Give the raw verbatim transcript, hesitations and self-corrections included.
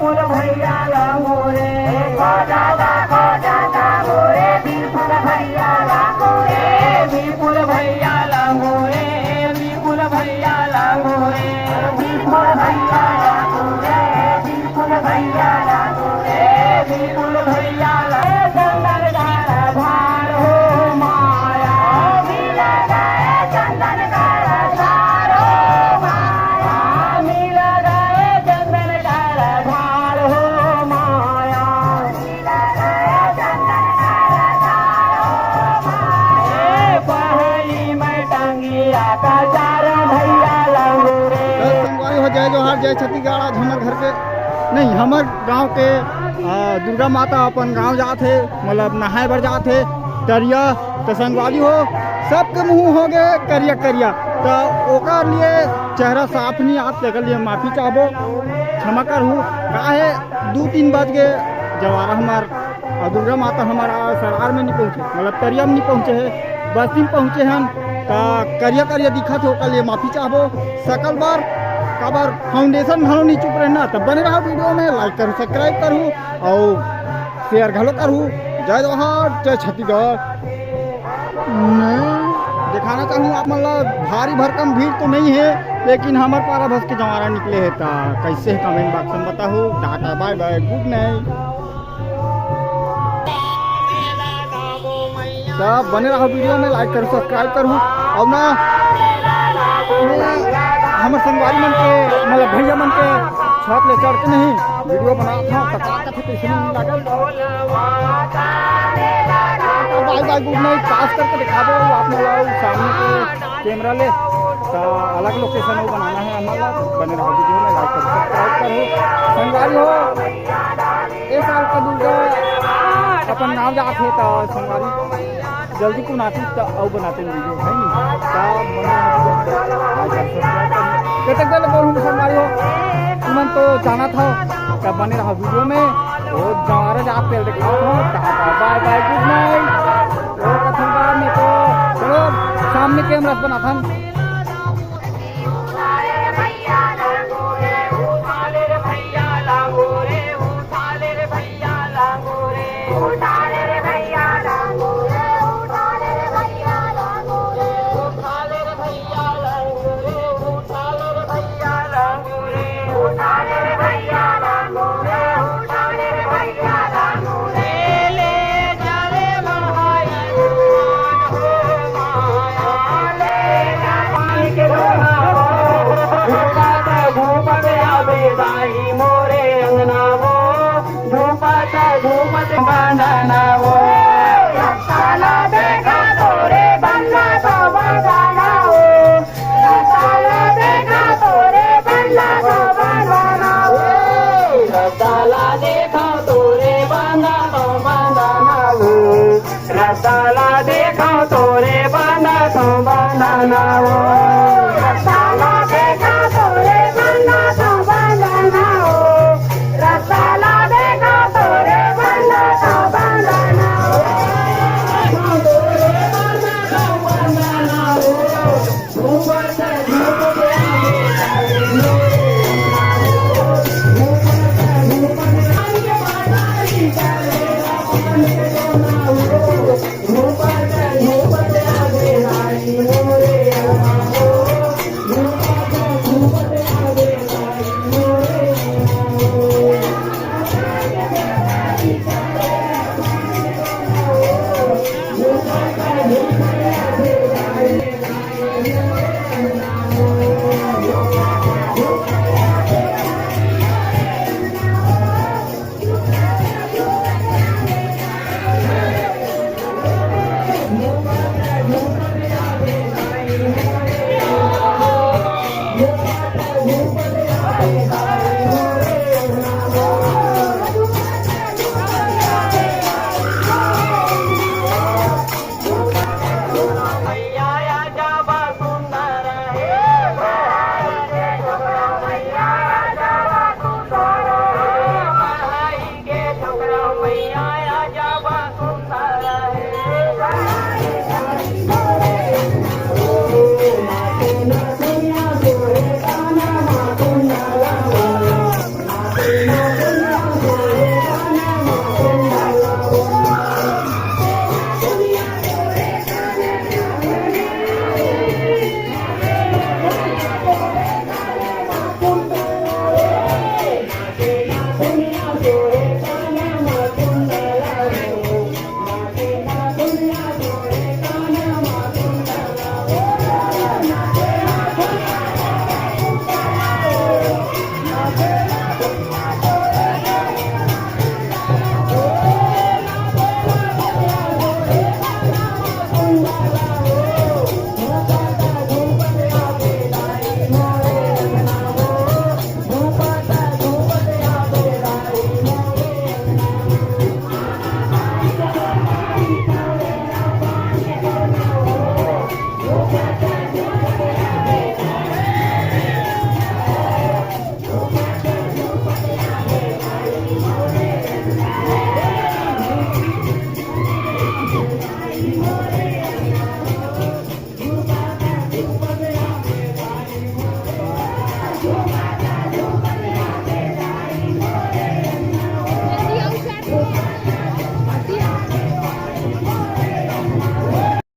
विपुल भैया लंगोरे, खो जाता, खो जाता मोरे विपुल भैया लंगोरे, विपुल भैया लंगोरे, विपुल भैया लंगोरे, विपुल भैया लंगोरे, विपुल भैया लंगोरे, विपुल भैया लंगोरे, चंदन धार धार हो माया, मिल गए चंदन धार धार हो माया, मिल गए चंदन धार धार हो माया। ए पहली मैं टंगिया का चार भैया लंगोरे। तो संगवारी हो, जय जोहार, जय छत्तीसगढ़। आज हमर घर के, नहीं, हमर गांव के, आ, दुर्गा माता अपन गांव जात हे, मतलब नहाए बर जात हे तरिया। तो संगवारी हो, सबके मुंह हो गए करिया करिया, तो ओकर लिए चेहरा साफ नहीं आत, तेकर लिए माफी चाहबो, क्षमा करहू। काहे दू तीन बज के जवारा हमार अउ दुर्गा माता हमारा सरार में नहीं पहुंचे, मतलब तरिया में नहीं पहुंचे है, बस्ती में पहुंचे हन, त करिया करिया दिखत हे, ओकर लिए माफी चाहबो। सकल बार काबर फाउंडेशन घलो नहीं चुप रहना, त बने रहा वीडियो में, लाइक करू, सब्सक्राइब करू अउ शेयर घलो करू। जय जोहार, जय छत्तीसगढ़। मैं दिखाना चाहूँ आप मन ला, भारी भरकम भीड़ तो नहीं है, लेकिन हमर पारा भस के जवारा निकले है, त कैसे है कमेंट बॉक्स में बताहू। टाटा, बाय बाय, गुड नाइट। सब बने रहो वीडियो में, लाइक करू, सब्सक्राइब करू। और ना, मैं हमर संगवारी मन के, मतलब भैया मन के छत ले चढ़ के नहीं वीडियो बनात हूँ, तो का कथे कैसे नहीं लागल। बाय बाय, गुड नाइट। पास करके दिखा दो आप मन ला सामने के कैमरा ले, तो अलग लोकेशन वो बनाना है हमारा। बने रहो वीडियो में, लाइक करू, सब्सक्राइब करू। संगवारी हो, ए साल का दुर्गा अपन गांव जात हे, त संगवारी जल्दी कुन आती त अउ बनाते वीडियो, है नी? त मने कतेक बेर बोलूं संगवारी हो, तुमन तो जानत हव, त बने रहा वीडियो में। वो जवारा जात तेल दिखात हव। टाटा, बाय बाय, गुड नाइट। वो कथन बाद में तो चलो सामने कैमरा बनाथन।